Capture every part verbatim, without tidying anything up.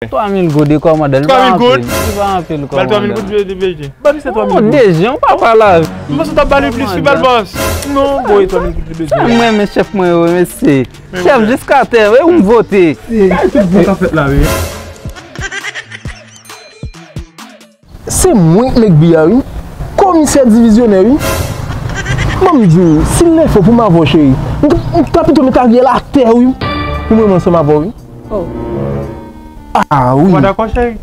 Twa mil goud, e kòmandan, li pa anpil. Li pa anpil, kòmandan. Ba l twa mil goud, D P J. Ba misye twa mil goud. Oh, D J, ou pa pale avè m. M panse w t ap ba li plis wi, bèl bòs. Non, boy, twa mil goud, D P J. Sa m renmen chèf mwen yo, mesye. Chèf jiskatè, e ou m vote. Tout bon k ap fèt la, wi. Se mwen k nèg bi a wi. Komisè divizyonè wi. Ban m di w, si l lè fò pou m avè w cheri, m t- m t ap pito met aryèl atè wi. Pou mwen ansanm avè w wi. Oh. Ah wi. Ou pa dakò cheri?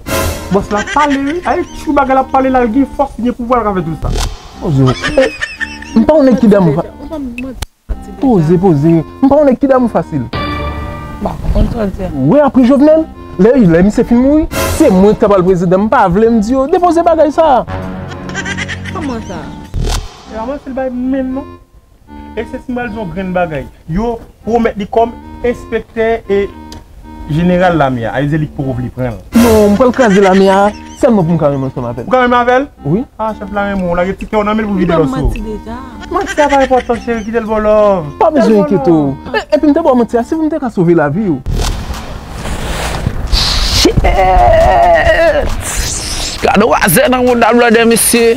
Bòs la pale wi. Ay, chou bagay la pale la, li gen fòs, li gen pouvwa, l ka fè tout sa. Oh, Dieu. Eh, m pa yon nèg ki damou. Poze, poze. M pa yon nèg ki damou fasil. Bon, konn sa w di a. Ou wè apre Jovenel, lè, lè misye fin mouri, se mwen ki ta pral prezidan. M pa vle m di yo, depoze bagay sa. Kòman sa? E pa mwen se l bay menm non. E se si m pral di yon grenn bagay. Yo pwomèt li kòm enspektè e jeneral lame a. A vle di li k poko vle pran l. Non, m pral kraze lame a sèlman pou m ka renmen ansanm avè l. Ou ka renmen avè l? Wi. Ah, chèf la renmen w, lage ti kè w nan men l pou vide lòso. Manti a pa enpòtan, cheri, kite l ba w love. Pa bezwen enkyete w. E- Epi m te ba w manti a, se pou m te ka sove lavi w. Shit! Gade wazè nan mouda blòdè, mesye.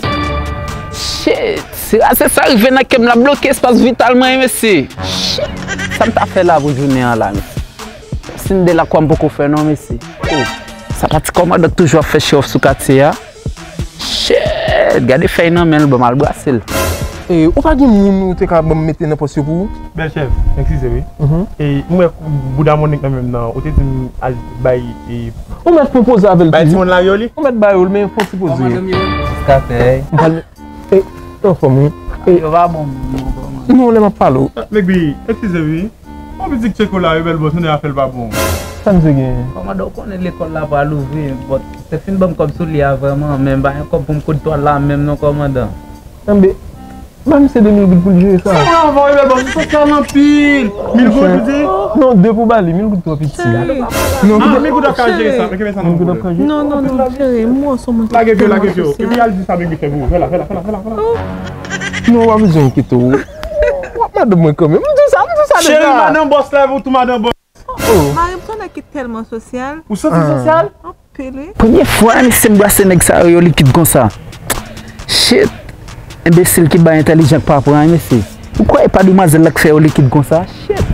Shit! Se, se sa rive nan kè m la, bloke espas vital mwen, mesye. Shit! Sa m ta fè la pou jounen an la, mesye? Sindela kwa m poko fè non, mesye. Oh, sa pa ti kòmandan k toujou ap fè show off sou katye a. Shit, gade fèy nan men l, ban m al brase l. E, ou pa gen moun ou te ka ban m mete nan pòs yo pou ou? Bèl chèf, eskize wi. Mhm. E, m wè bouda Monik nan men m nan, ou te di m al bay, e, ou mèt pran poze avè l bay tou. Timoun la yo li? Ou mèt bay yo l, men fon ti poze. Kòmandan m yo, jiskatè. M pral met- E, anfòm wi. E, yo pa bon moun non, kòmandan. Non, lè m ap pale w. Ah, Megbi, eskize wi. Yon pitit tcheko la wi, bèl bòs, nou afè l pa bon. Sa misye genyen? Kòmandan, ou konnen lekòl la pral ouvri, but te fin ban m kòb sou li a vrèman, men m pa gen kòb pou m koud twal la menm non, kòmandan. Enben, ba misye de mil goud pou l jere sa. Sa mwen avè w wi, bèl bòs, ou sosyal anpil. Mil goud, ou di? Non, de pou ba li, mil goud twò piti. Cheri. Non, ah, mil goud ap ka jere sa, men kenbe sa nan men w. Mil goud ap ka jere. Non, non, non, cheri, m wè w se yon moun ki tèlman sosyal. Lage vye, lage vye. Epi al di sa Megbi fè pou ou. Fè la, fè la, fè la, fè la, fè la. Non, w pa bezwen enkyete w. W ap madanm mwen kanmenm. M di w sa, m di w sa deja. Cheri, madanm bòs la, ou tou madanm bòs. Oh. Mari m se yon nèg ki tèlman sosyal. Ou santi sosyal? Anpil, wi. Premye fwa, mesye, m brase nèg sa yo, yo likid konsa. Shit. Enbesil ki bay entèlijan k pa pran, mesye. Ou kwè e pa demwazèl la k fè yo likid konsa? Shit.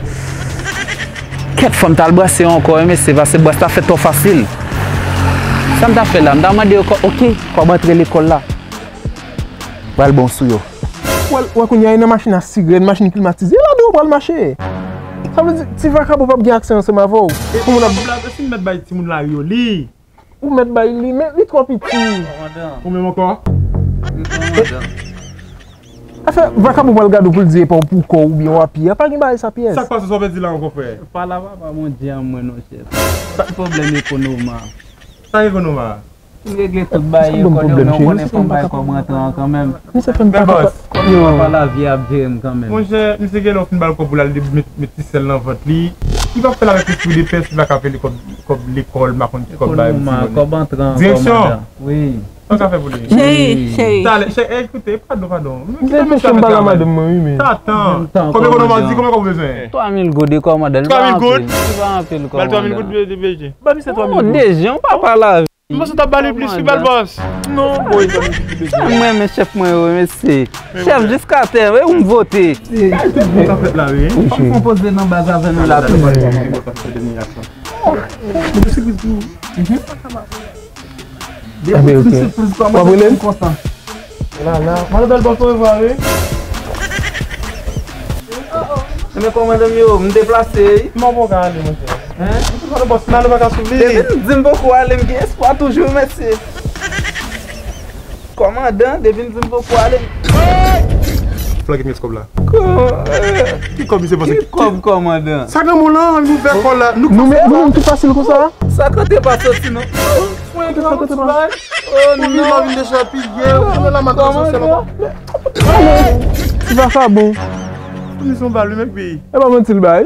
Kèt fò m t al brase yo ankò, wi, mesye, paske bras la fè twò fasil. Sa m ta fè la? M ta mande yo kò-, oke, kòb antre lekòl la. Pral bon sou yo. Wè, wè kounye a, e nan machin a sirèn, machin klimatize, ladan yo pral mache. Sa vle di, ti vakabon p ap gen aksè ansanm avè w. E pou moun ap blaze, si m mèt bay timoun la yo li. Ou mèt bay li, men li twò piti. Kòmandan. Ou menm ankò? Wi, kòmandan. Afè, vakabon pral gade w pou l di e pa w pou kò w oubyen w a pye a, pa gen bagay sa pyès. Sa k pase, sa w pèdi la ankò, frè? Pa la papa Bondye an mwen non, chèf. Sa k pwoblèm Ekonoma? Sa Ekonoma? M regle tout bagay yo, konnen, men w konnen fò m bay kòb rantre an kanmenm. Misye fè m pa kapab. Yo. Papa lavye ap jere m kanmenm. Monchè, misye gen lè w fin ba l kòb pou l al met, met ti sèl nan vant li. Li p ap fè l avèk lespri de pès, li pa ka peye kòb, kòb lekòl, m pa konn ki kòb bay m ti moun. Kòb antre an, kòmandan. Direksyon. Wi. Sa w ka fè pou li? Cheri, cheri. Talè, cheri, eh, koute, padon, padon. Kite mesye ap fè travay. Sa tan. Kòb Ekonoma di, konbyen kòb ou bezwen? Twa mil goud, kòmandan. Twa mil goud? Li pa anpil, kòmandan. Ba l twa mil goud, D P J. Ba misye twa mil goud. Oh, D J, ou pa pale avè m. M panse w t ap ba li plis wi, bèl bòs. Non, boy, twa mil goud, D P J. Sa m renmen chèf mwen yo, mesye. Chèf jiskatè, e ou m vote. Tout bon k ap fèt la, wi. Fò m konpoze nan baz avè nou la tou. Mwen gen sipriz pou ou. Depi w fin sipriz kòmandan m kontan. La, la. Mwen bèl bòs, orevwa, wi. Enben kòmandan m yo, m deplase, wi. Kòman w ka ale, monchè? Hein? Mwen bòs, m ale, pa ka swiv li. Depi m di m poko ale, m gen espwa toujou, mesye. Kòmandan, depi m di m poko ale. Flanke m kòb la. Ki kòb misye panse ki kòb kòmandan? Sa granmoun lan, nou fè kòl la. Nou menm, nou menm ki fasil konsa? Sa kote pa soti non. Mwen gran ti bay. Oh non. Ou vin la vin dechapye. Ou la madan sòsyè la. Ti vakabon. Ou ni son bal, wi, menm peyi. E pa manti l bay.